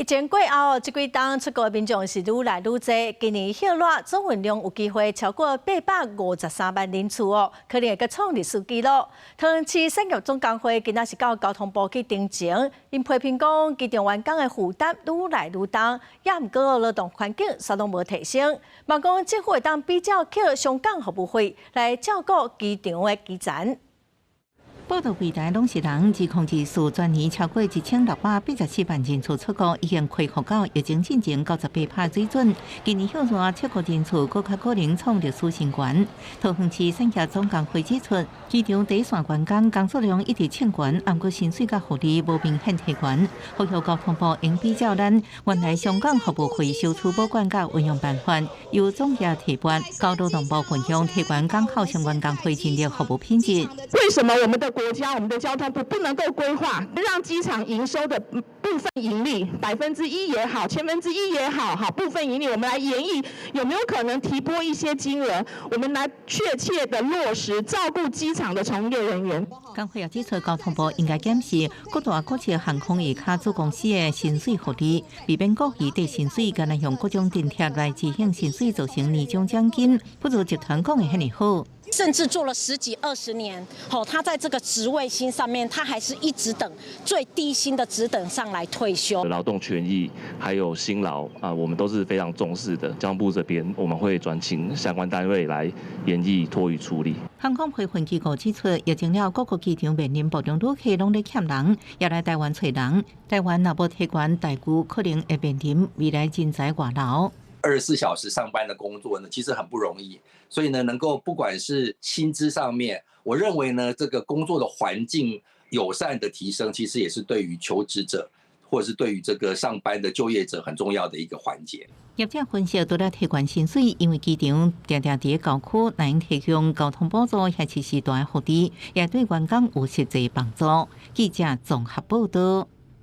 疫情過後，這幾冬出國的民眾是愈來愈濟。今年歇熱總運量有機會超過853萬人次哦，可能會閣創歷史紀錄。桃園市產業總工會今仔是到交通部去陳情，𪜶批評講機場員工的負擔愈來愈重，也毋過勞動環境煞攏無提升。望講政府會當比照扣商港服務費來照顧機場的基層。報到櫃台攏是人，2024全年超過1684萬人次出國，已經恢復到疫情進前98%水準。今年歇熱出國人次閣較可能創歷史新高。桃園市產業總工會指出，機場第一線員工工作量一直衝懸，毋過薪水佮福利無明顯提懸。呼籲交通部應比照咱原來商港服務費收取保管佮運用辦法，由總額提撥，交勞動部分享提懸港口相關工會人力服務品質。為什麼我們的國家、我們的交通部不能夠規劃，讓機場營收的部分盈利1%也好，千分之一也好，好部分盈利，我們來研議有沒有可能提撥一些金額，我們來確切的落實照顧機場的從業人員。工會也指出，交通部應該檢視各大國際航空業卡子公司的薪水福利，避免故意低薪水，干焦用各種津貼來支應薪水，造成年終獎金不如集團講的遐爾好。甚至做了十幾二十年，吼，他在這個職位薪上面，他還是一直等最低薪的職等上來退休。勞動權益還有辛勞啊，我們都是非常重視的。交通部這邊我們會轉請相關單位來研議妥予處理。航空培訓機構指出，疫情了各個機場面臨大量旅客攏咧欠人，也來台灣揣人。台灣若無提懸待遇，可能會面臨未來人才外流。 24小時上班的工作呢，其實很不容易，所以呢，能夠不管是薪資上面，我認為呢，這個工作的環境友善的提升，其實也是對於求職者，或者是對於這個上班的就業者很重要的一個環節。業者分析，除了提懸薪水，因為機場定定佇郊區，難提供交通補助，遐其實大福利，也對員工有實際幫助。記者綜合報道。